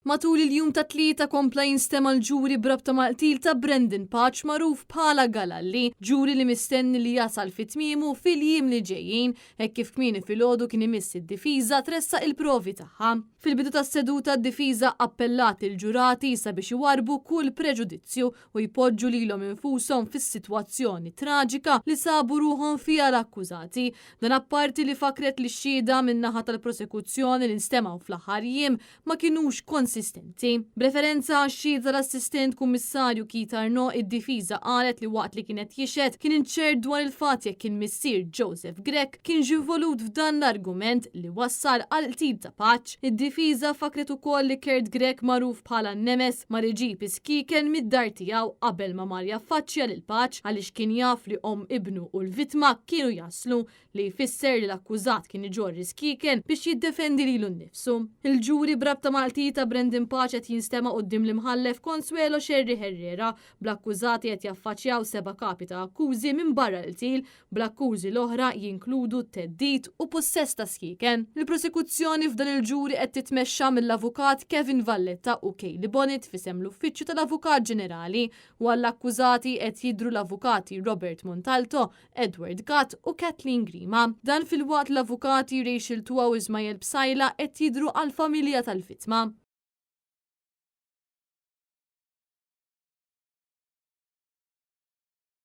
Matul il-jum tat-Tlieta kompla jinstema' l-ġuri b'rabta mal-qtil ta' Brandon Pace magħruf bħala Galalli, ġuri li mistenni li jasal fi tmiemu fil-jiem li ġejjin, hekk kif kmieni filgħodu kien imiss id-difiża tressaq il-provi tagħha. Fil-bidu tas-seduta d-difiża appellat lill-ġurati sabiex iwarrbu kull preġudizzju u jpoġġu lilhom infushom fis-sitwazzjoni traġika li sabu ruħhom fiha l-akkużati. Dan apparti li fakkret li x-xhieda min-naħa tal-prosekuzzjoni li nstemgħu fl-aħħar jiem ma kinux konsistenti. B'referenza għax-xhieda tal-Assistent Kummissarju Keith Arnaud, id-difiża qalet li waqt li kien qed jixhed kien inċert dwar il-fatt jekk il-missier Joseph Grech kienx involut f'dan l-argument li wassal għall-qtil ta' Pace. Id-difiża fakkret ukoll li Kurt Grech magħruf bħala n-Nemes mar iġib is-skieken mid-dar tiegħu qabel ma mar jaffaċċja lil Pace għaliex kien jaf li omm ibnu u l-vittma kienu jaslu, li jfisser li l-akkużat kien iġorr is-skieken biex jiddefendi lilu nnifsu. Il-ġuri b'rabta mal-qtil ta' Brandon Pace qed jinstema' quddiem l-Imħallef Consuelo Scerri Herrera, bl-akkużati qed jaffaċċjaw seba' kapi ta' akkużi minbarra l-qtil bl-akkużi l-oħra jinkludu theddid u pussess ta' skieken. Il-prosekuzzjoni f'dan il-ġuri qed titmexxa mill-Avukat Kevin Valletta u Kaylie Bonnet f'isem l-Uffiċċju tal-Avukat Ġenerali u għall-akkużati qed jidhru l-Avukati Robert Montalto, Edward Gatt u Kathleen Grima. Dan filwaqt l-Avukati Rachel Tua u Ismael Psaila qed jidhru għall-familja tal-vittma.